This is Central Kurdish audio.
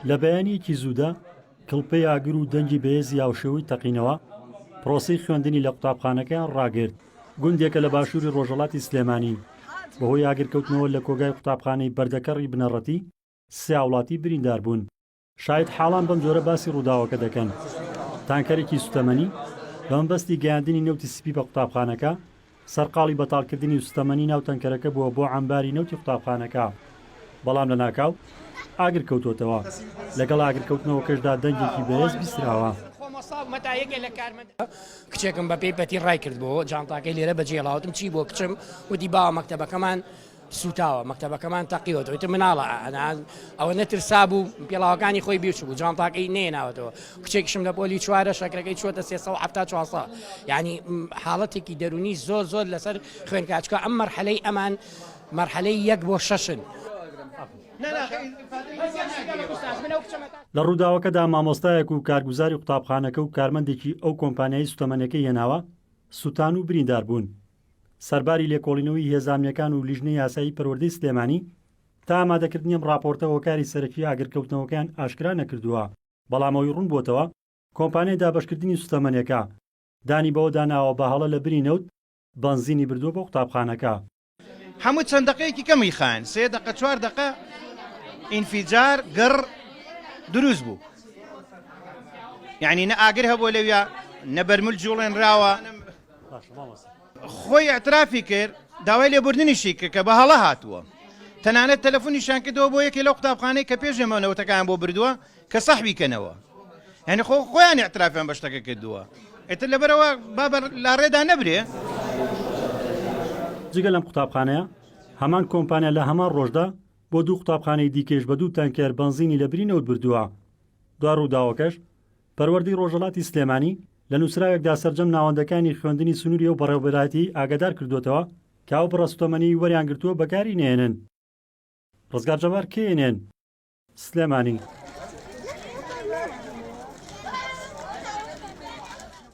لە بەیانییەکی زوودا کڵپەی ئاگر و دەنگی بەهێزی هاوشێوەی تەقینەوە پرۆسەی خوێندنی لە قوتابخانەکەیان ڕاگرت. گوندێکە لە باشووری ڕۆژهەڵاتی سلێمانی، بەهۆی ئاگرکەوتنەوە لە کۆگای قوتابخانەی بەردەکەڕی بنەڕەتی، سێ هاوڵاتی بریندار بوون. شایەتحاڵان بەم جۆرە باسی ڕووداوەکە دەکەن، تانکەرێکی سوتەمەنی بە مەبەستی گەیاندنی نەوتی سپی بە قوتابخانەکە، سەرقاڵی بەتاڵکردنی سوتەمەنی ناو تەنکەرەکە بووە بۆ عەمباری نەوتی قوتابخانەکە، بەڵام لەناکاو ئاگر کەوتۆتەوە، لەگەڵ ئاگرکەوتنەوەکەشدا دەنگێکی بەهێز بیستراوە. کچێکم بە پێی پەتی ڕای کردبۆوە جانتاکەی لێرە بەجێ هێڵاوتم چی بۆ کچم وتی باوە مەکتەبەکەمان سوتاوە مەکتەبەکەمان تەقیوەتەوە ئیتر مناڵە ئەوە نەترسا بوو پێڵاوەکانی خۆی بیرچبوو جانتاکەی نێناوەتەوە کچێکیشم لە پۆلی چوارە شەکرەکەی چووەتە 370 400 یعنی حاڵەتێکی دەرونی زۆر زۆر لەسەر خوێنکاچکە ئەم مەرحەلەی ئەمان مەرحەلەی یەک بۆ شەشن. لە ڕووداوەکەدا مامۆستایەک و کارگوزاری قوتابخانەکە و کارمەندێکی ئەو کۆمپانیای سوتەمەنیەکەی هێناوە سوتان و بریندار بوون. سەرباری لێکۆڵینەوەی هێزە ئەمنیەکان و لیژنەی یاسایی پەروەردەی سلێمانی، تا ئامادەکردنی ئەم ڕاپۆرتە هۆکاری سەرەکی ئاگرکەوتنەوەکەیان ئاشکرا نەکردووە، بەڵام ئەوەی ڕوون بووەتەوە کۆمپانیای دابەشکردنی سوتەمەنیەکە دانی بەوەدا ناوە بە هەڵە لە بری نەوت بەنزینی بردووە بۆ قوتابخانەکە. هەموو چەند دەقەیەکی کەمی خایاند، سێ دەقە چوار دەقە ئینفیجار، گڕ، دروست بوو. یعنی نە ئاگر هەبووە لەویا نە بەرمل جوڵێنراوە. خۆی ئیعترافی کرد، داوای لێبوردنیشی کرد کە بە هەڵە هاتووە. تەنانەت تەلەفونیشیان کردەوە بۆ یەکێ لەو قوتابخانەی کە پێش ئێمە نەوتەکەیان بۆ بردووە کە سەحوی کەنەوە. یانی خۆ خۆیان ئیعترافیان بە شتەکە کردووە. ئیتر لەبەرئەوە با بە لاڕێدا نەبرێ. جگە لەم قوتابخانەیە، هەمان کۆمپانیا لە هەمان ڕۆژدا بۆ دوو قوتابخانەی دیکەیش بە دوو تانکێر بەنزینی لە بری نەوت بردووە. دوا ڕووداوەکەش پەروەردەی ڕۆژهەڵاتی سلێمانی لە نووسراوێکدا سەرجەم ناوەندەکانی خوێندنی سنووری ئەو بەڕێوەبەرایەتیەی ئاگادار کردووەتەوە کە ئەو بڕە سوتەمەنیی وەریان گرتووە بەکاری نەهێنن. ڕزگار جەبار، KNN، سلێمانی.